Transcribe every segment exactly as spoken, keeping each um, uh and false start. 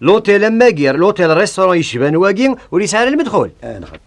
L'hôtel am wagi, l'hôtel restaurant yecban wagi, ur yesɛi ara lmedxul. Ah, nxed-,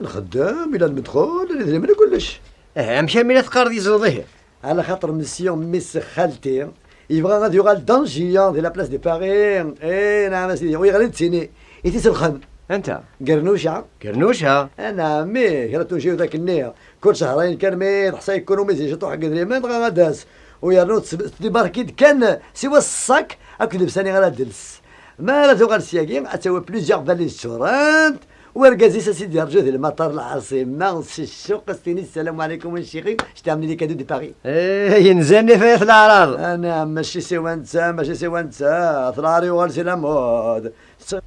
nxeddem, ila lmedxul, ila idrimen, kullec. Eh, amek armi la teqqareḍ yezleḍ ihi? Ala xaṭer monsieur, mmi-s n xalti, yebɣa ad yuɣal d Anjou di la place de Paris. Eh, naɛam a sidi, u yeɣli d tini i t-iselxen. Anta? Gernuca. Gernuca? Anaɛam, kra n tunjiwt akkenni. Kul cehrayen kan mi teḥsa yekkunumizi ciṭuḥ n yedrimen, dɣa ad d-tas. U yernu tes-, tdibarki-d kan siwa ṣṣak akked llebsa-nni ara d-tels. Mi ara tuɣal syagi, ad tawi plusieurs valises ččurent, u argaz-is a s-id-yerǧu di lmaṭar lɛaṣima, s ccuq, a s-tini: "Ssalamu ɛlikum a ccixi, je t'ai amené les cadeaux de Paris." Eh, yenzan i fayet leɛraḍ. Anaɛam, mačči siwa netta, mačči siwa netta. At leɛraḍ yuɣal si la mode. Tt-,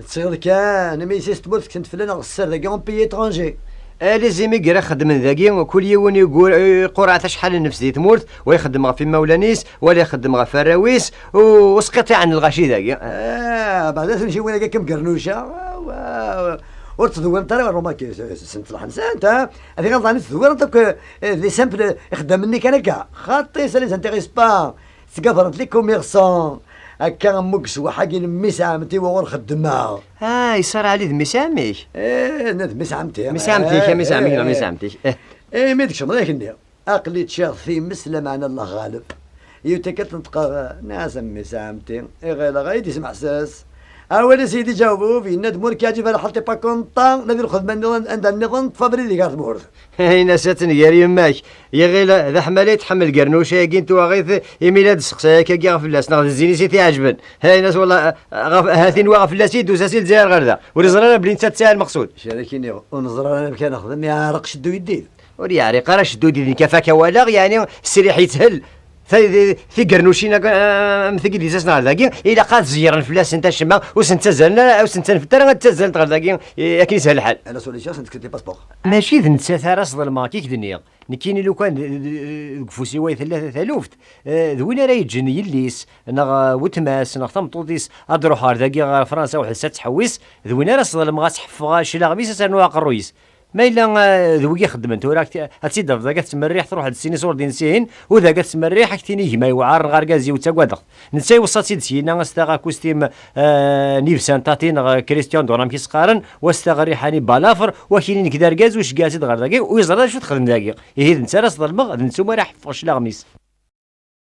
tsiɣ kan, imi yessi-s n tmurt kksent fell-aneɣ sser dagi en pays étranger. Allez-y, mi ira xeddmen dagi, kul yiwen igur-, iqurreɛ-t acḥal n nnefs di tmurt, wa ixeddem ɣef imawlan-is, wa la ixeddem ɣef warraw-is, u, u sqiṭiɛen lɣaci dagi. Ah, beɛda tunjiwin-agi akka mgernuca, wa, wa, ur ttdewwirent ara ɣer Roma, s-, s-, sent lḥensant, ha? Ad iɣaḍ ɛni ttdewwirent akk, eh, des simples ixeddamen-nni kan akka? Xaṭi, ça les intéresse pas. Ttgaḍrent les commerçants. Akka am ugeswaḥ-agi n mmi-s ɛemti wuɣur xeddmeɣ. Ah, Yessar Ɛli d mmi-s ɛemmi-k? Eh, nna d mmi-s ɛemti. Mmi-s ɛemti-k, eh, a mmi-s ɛemmi-k, neɣ mmi-s ɛemti-k? Eh. Eh, mi d-kecmeɣ d ak-nniɣ. Aql-i ččiɣ times, lameɛna Allah ɣaleb. Yiwet akka tenṭeq, nna-as a mmi-s ɛemti. I ɣileɣ ad yi-d-ismeḥses. Awal a sidi ǧawbub, yenna-d: "Ma ur k-yeɛǧib ara lḥal, t'es pas content, nadi lxedma nniḍen, anda nniḍen, ṭṭef abrid-ik ɣer tmurt." Ayen-as ad tenger yemma-k. Iɣil d aḥmal ay tḥemmel gernuca-agi n twaɣit, imi la d-sseqsay akkagi ɣef fell-as, neɣ d zzin-is i t-iɛeǧben. Ayen-as wala, ɣef, ha-t-in wa ɣef fell-as i d-tusa si Lezzayer ɣer da. Ur iẓri ara belli netta d ta lmeqsud. Carikin-iɣ, ur neẓri ara amek ara nexdem, yeɛreq ceddu yeddid. Ur yeɛriq ara ceddu yeddid, nekk afak awaleɣ, yeɛni sriḥ yethel. Ta-, ti-, tigernucin akka, am tigi d-isasen ɣer dagi, ilaq ad zeyyren fell-asent acemma, ur sent-ttazzalen ara, ur sent-ttanfet ara ad ttazzalent ɣer dagi, eh, akken yeshel lḥal. La solution, c'est de créer des passeports. Mačči d nettat ara sḍelmeɣ, akka i k-d-nniɣ. Nekkini lukan d, d, deg ufus-iw ay tella taluft, eh, d win ara yeǧǧen yelli-s, neɣ, eh, weltma-s, neɣ tameṭṭut-is, ad d-ruḥ ɣer dagi, ɣer Fransa, weḥd-s ad tḥewwes, d win ara sḍelmeɣ, ad s-ḥeffeɣ cclaɣem-is, ad s-rnuɣ aqerruy-is. Ma yella, eh, d wigi xeddmen, tura ak-t-, ad tt-id-tafeḍ, dagi ad tettmerriḥ, truḥ-d s-tini ṣur din sin, u dagi ad tettmerriḥ, ad k-tini gma yewɛer, neɣ argaz-iw ttagadeɣ. Netta iweṣṣa-tt-id syin-a, ad s-taɣ akustim, eh, n Yves Saint Tati neɣ Christian Dior amek i s-qqaren, u ad s-taɣ rriḥa-nni balafr, u akini nekk d argaz, u ceggeɛ-tt-id ɣer dagi, u yeẓra d acu texdem dagi. Ihi d netta ara sḍelmeɣ, d netta umi ara ḥeffeɣ cclaɣem-is.